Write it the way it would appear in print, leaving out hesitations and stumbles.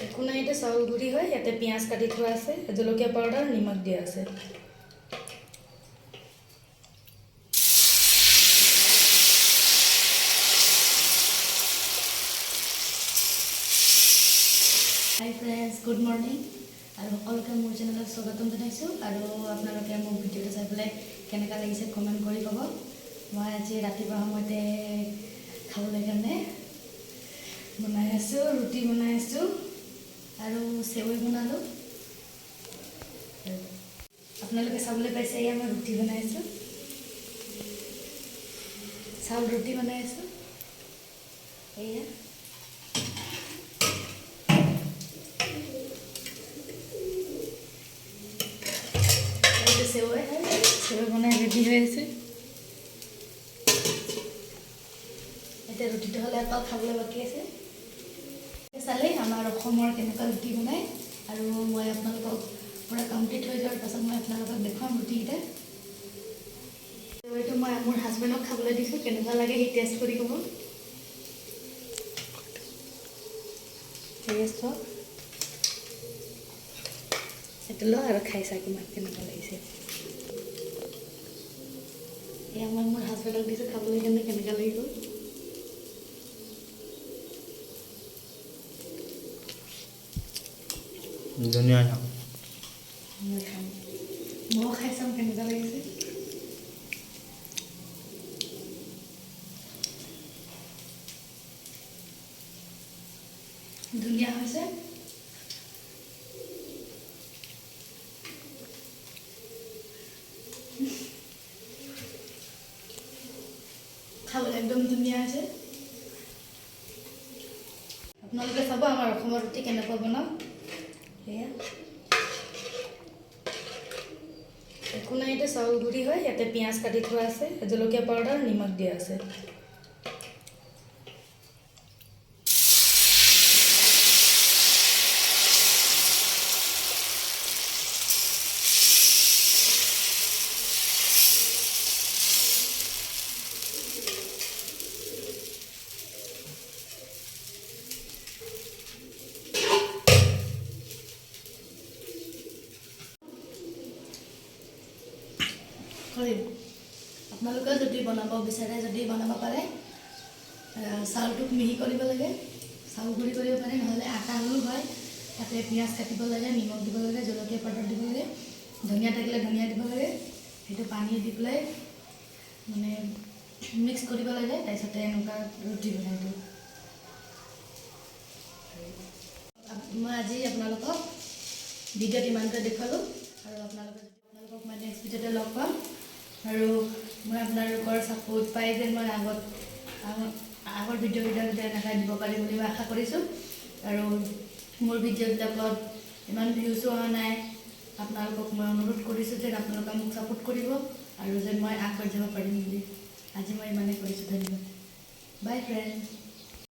একো নাই, এইটো চাউল গুড়ি হয়। ইয়াতে পিঁয়াজ কাটি থোৱা আছে, জলকীয়া পাউডাৰ, নিমখ দিয়া আছে। হাই ফ্ৰেণ্ডছ, গুড মৰ্ণিং আৰু সকলোকে মোৰ চেনেলত স্বাগতম জনাইছোঁ। আৰু আপোনালোকে মোৰ ভিডিঅ'টো চাই পেলাই কেনেকুৱা লাগিছে কমেণ্ট কৰি ক'ব। মই আজি ৰাতিপুৱা সময়তে খাবলৈ কাৰণে বনাই আছোঁ, ৰুটি বনাই আছোঁ আৰু চেৱৈ বনালোঁ। আপোনালোকে চাবলৈ পাইছে, এয়া মই ৰুটি বনাই আছোঁ, চাউল ৰুটি বনাই আছোঁ। এয়া এইটো চেৱৈ হয়, চেৱৈ বনাই ৰেডি হৈ আছে। এতিয়া ৰুটিটো হ'লে অকল খাবলৈ বাকী আছে। চালেই আমাৰ অসমৰ কেনেকুৱা ৰুটি বনায়, আৰু মই আপোনালোকক পূৰা কমপ্লিট হৈ যোৱাৰ পাছত মই আপোনালোকক দেখুৱাম ৰুটিকেইটা। এইটো মই মোৰ হাজবেণ্ডক খাবলৈ দিছোঁ, কেনেকুৱা লাগে সি টেষ্ট কৰি ক'ব। ঠিক আছে, এইটো ল আৰু খাই চা কিমান কেনেকুৱা লাগিছে। এয়া মই মোৰ হাজবেণ্ডক দিছোঁ খাবলৈ কাৰণে, কেনেকুৱা লাগিব। ধুনীয়া। মই খাম, ময়ো খাই চাম কেনেকুৱা লাগিছে। ধুনীয়া হৈছে। খাবলৈ একদম ধুনীয়া হৈছে। আপোনালোকে চাব আমাৰ অসমৰ ৰুটি কেনেকুৱা বনাওঁ। এয়া একো নাই, এইটো চাউল গুড়ি হয়। ইয়াতে পিঁয়াজ কাটি থোৱা আছে, জলকীয়া পাউডাৰ, নিমখ দিয়া আছে। কৰিম। আপোনালোকেও যদি বনাব বিচাৰে, যদি বনাব পাৰে, চাউলটোক মিহি কৰিব লাগে, চাউল গুড়ি কৰিব পাৰে, নহ'লে আটা হ'লেও হয়। তাতে পিঁয়াজ কাটিব লাগে, নিমখ দিব লাগে, জলকীয়া পাউডাৰ দিব লাগে, ধনিয়া থাকিলে ধনিয়া দিব লাগে। সেইটো পানী দি পেলাই মানে মিক্স কৰিব লাগে, তাৰপিছতে এনেকুৱা ৰুটি বনাই দিওঁ। মই আজি আপোনালোকক ভিডিঅ'ত ইমানটোৱে দেখুৱালোঁ, আৰু আপোনালোকক মই নেক্সট ভিডিঅ'তে লগ পাম। আৰু মই আপোনালোকৰ ছাপোৰ্ট পাই যেন মই আগৰ ভিডিঅ'কেইটা যাতে এনেকৈ দিব পাৰিম বুলি মই আশা কৰিছোঁ। আৰু মোৰ ভিডিঅ'বিলাকত ইমান ভিউজো অহা নাই, আপোনালোকক মই অনুৰোধ কৰিছোঁ যেন আপোনালোকে মোক ছাপোৰ্ট কৰিব আৰু যেন মই আগবাঢ়ি যাব পাৰিম বুলি। আজি মই ইমানেই কৰিছোঁ, ধন্যবাদ, বাই ফ্ৰেণ্ড।